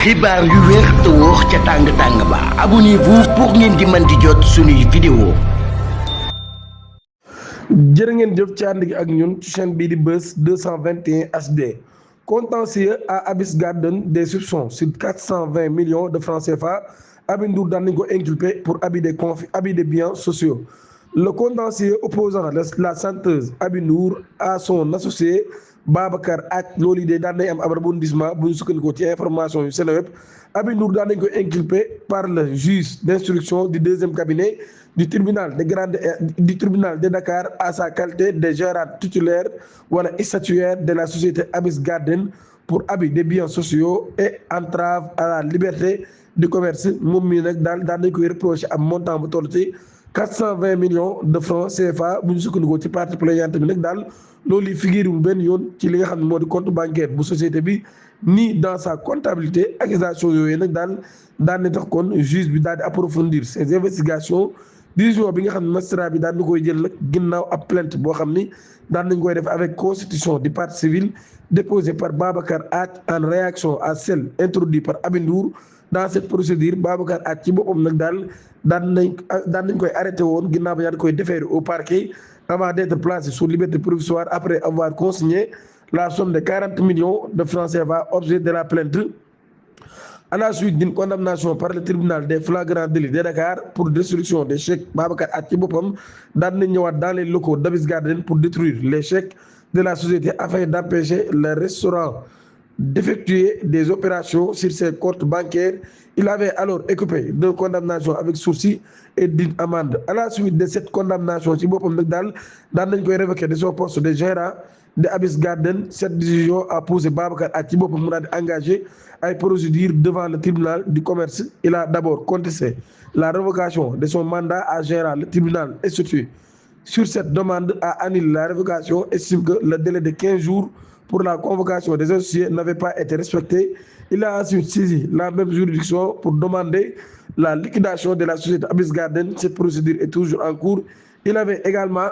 xibaar yu wér te wóor ca tàng ba abonnez-vous pour ngeen di mën di jot suñuy vidéo. jërë ngeen jëf ci ànd gi ak ñun ci chaîne bii di Buzz 221 HD. Contentieux à Abyss Garden, des soupçons sur 420 millions de francs CFA. Aby Ndour daan nañ ko inculpé pour abus de biens sociaux. Le contentieux opposant la chanteuse Aby Ndour à son associé Babacar Ath loolu de daan nañ am ab rebondissement bu ñu sukkandikoo ci information yu Seneweb. Aby Ndour daan nañ ko inculpé par le juge d'instruction du deuxième cabinet du tribunal de Dakar à sa qualité de gérant titulaire wala statutaire de la société Abyss Garden pour abus de biens sociaux et entrave à la liberté du commerce. moom mii nag daan nañ koy reproché am montant bu toll ci 420 millions de francs CFA bu ñu sukkandikoo ci partie plaignante bi nag daal loolu figurewul benn yoon ci li nga xam ne moo di compte bancaire bu société bi ni dans sa comptabilité. accusation yooyu nag daan na tax kon juge bi daal di approfondir ses investigations. décision bi nga xam ne magistrat bi daan na koy jël nag ginnaaw ab plainte boo xam ni daan nañ koy def avec constitution du partie civile déposée par Babacar Ath en réaction à celle introduite par Aby Ndour. Dans cette procédure Babacar Ath ci boppam nag daan nañ koy arrêté woon ginnaaw ba daan koy déférer au parquet avant d'être placé sous liberté provisoire après avoir consigné la somme de 40 millions de francs CFA objet de la plainte. À la suite d'une condamnation par le tribunal des flagrants délits de Dakar pour destruction des chèques, Babacar Ath ci boppam daan nañ ñëwaat dans les locaux d'Abyss Garden pour détruire les chèques de la société afin d'empêcher le restaurant d'effectuer des opérations sur ses comptes bancaires. Il avait alors écopé d'une condamnation avec sursis et d'une amende. À la suite de cette condamnation ci boppam nag daan nañ koy révoquer de son poste de gérant de Abyss Garden. Cette décision a poussé Babacar Ath ci boppam mu daal di engagé ay procédures devant le tribunal du commerce. Il a d'abord contesté la révocation de son mandat à gérant. Le tribunal statué sur cette demande a annulé la révocation, estime que le délai de 15 jours pour la convocation des associés n'avait pas été respecté. Il a ensuite saisi la même juridiction pour demander la liquidation de la société Abyss Garden. Cette procédure est toujours en cours. Il avait également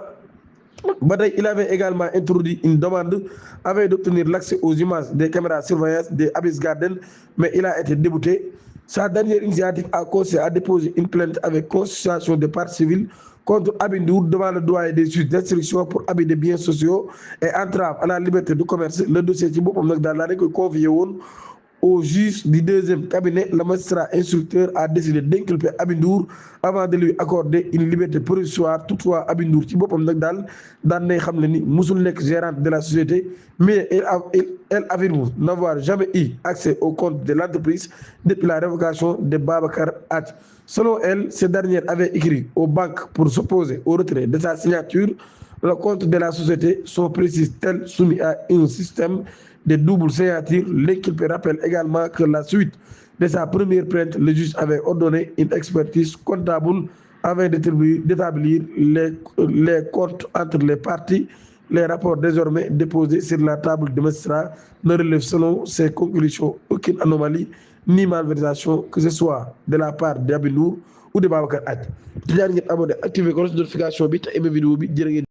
introduit une demande afin d'obtenir l'accès aux images des caméras de surveillance de Abyss Garden, mais il a été débouté. Sa dernière initiative a consisté à déposer une plainte avec constitution de partie civile contre Aby Ndour devant le doyen des juges d'instruction pour abus de biens sociaux et entrave à la liberté du commerce. Le dossier ci boppam nag daal koy confié woon au juge du deuxième cabinet. Le magistrat instructeur a décidé d'inculper Aby Ndour avant de lui accorder une liberté provisoire. Toutefois Aby Ndour ci boppam nag daan nay xam ne ni musul nekk gérante de la société, mais elle affirme n'avoir jamais eu accès au compte de l'entreprise depuis la révocation de Babacar Ath. Selon elle, cette dernière avait écrit aux banques pour s'opposer au retrait de sa signature. Le compte de la société sont précis-elles soumis à un système de double signature. L'inculpé rappelle également que la suite de sa première plainte, le juge avait ordonné une expertise comptable afin d'établir les comptes entre les parties. Les rapports désormais déposés sur la table du magistrat ne relèvent selon ses conclusions aucune anomalie ni malversation que ce soit de la part d'Aby Ndour ou de Babacar Ath. ci ñaar ngeen abonné activé cloche de notification bi te aimé vidéo bi jërë ngeen